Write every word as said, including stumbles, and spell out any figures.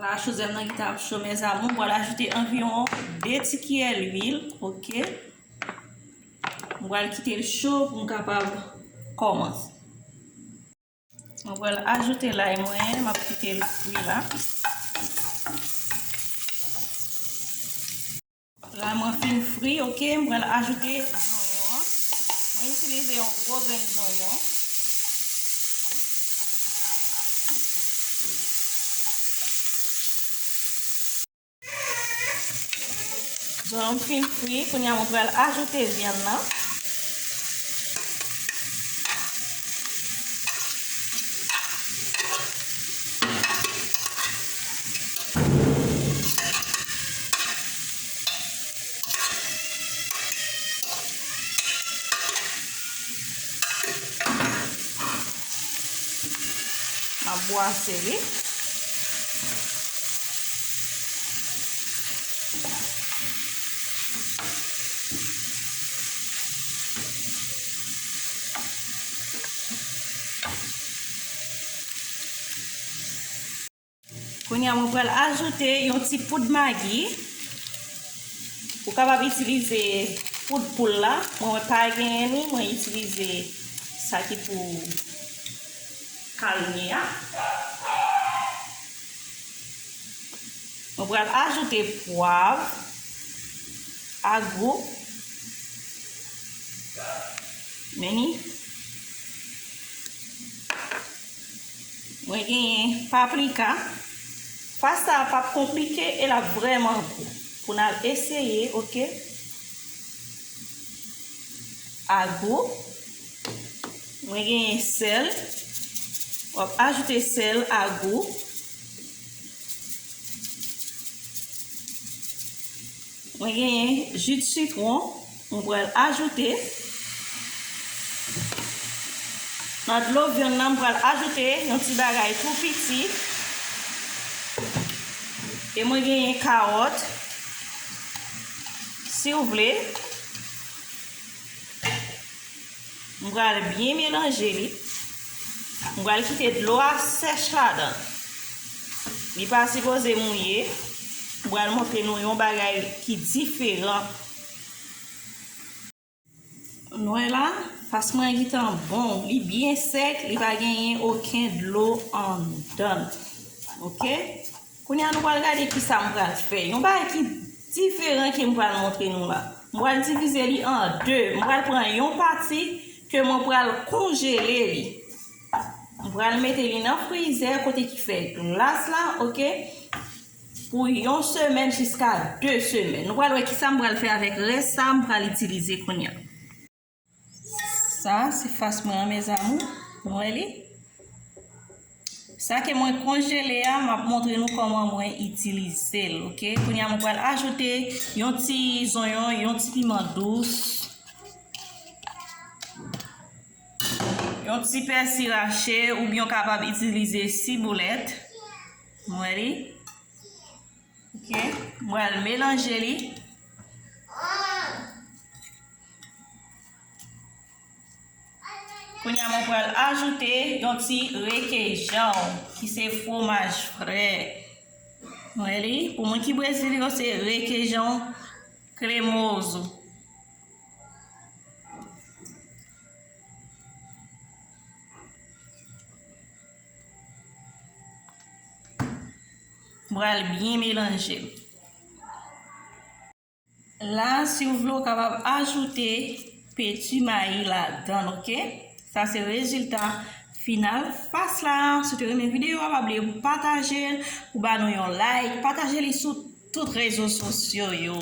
La, chozèl nan gentan ap cho, mes amours. Mwen pral ajoute anviwon de ti kiyè lwil, oke? Mwen pral kite l cho pou m kapab kòmanse. Mwen pral ajoute lay mwen, m ap kite l fri la. Lay mwen fin fri, oke, mwen pral ajoute zonyon an. Mwen itilize yon gwo grenn zonyon. Zonyon m fin fri, kounye a mwen pral ajoute vyann nan. M ap bwase li. Kounye a, mwen pral ajoute yon ti poud magi. Ou kapab itilize poud poul la. Mwen, mwen pa genyen li, mwen itilize sa ki pou kalne a. Mwen pral ajoute pwav a gou. Men ni. Mwen genyen paprika. Fas sa a p ap konplike e l ap vrèman gou. Pou n al eseye, oke? A gou. Mwen genyen sèl. W ap ajoute sèl a gou. Mwen genyen ji de sitwon, mwen pral ajoute. Nan dlo vyann nan, mwen pral ajoute yon ti bagay tou piti. E mwen genyen kawòt, si w vle. M pral byen melanje li. M pral kite dlo a sèch ladan. Li pa sipoze mouye. M pral montre nou yon bagay ki diferan. Nou wè la, fas mwen gentan bon. Li byen sèk, li pa genyen okenn dlo anndan l. Oke? Kounye a, nou pral gade kisa m pral fè. Yon bagay ki diferan ke m pral montre nou la. M pral divize li an de. M pral pran yon pati ke mwen pral konjele li. M pral mete li nan frizè kote ki fè glas la, oke? Pou yon semèn jiska de semèn. Nou pral wè kisa m pral fè avèk rès sa m pral itilize kounye a. Sa, se fas mwen an, mes amours. Nou wè li? Sa ke mwen konjele a, m ap montre nou kòman mwen itilize l, oke? Kounye a, mwen pral ajoute yon ti zonyon, yon ti piman dous, yon ti pèsi rache, oubyen w kapab itilize siboulèt. Nou wè li? Oke, mwen pral melanje li. Kounye a, mwen pral ajoute yon ti rekejan, ki se fwomaj frè. Mwen li, pou moun ki Brezil yo, se rekejan kremozo. Mwen pral byen melanje. La, si w vle, w kapab ajoute peti mayi ladan l, oke? Sa se rezilta final fas la. Si w te renmen videyo a, pa bliye pou pataje l, pou ba nou yon like, pataje li sou tout rezo sosyo yo.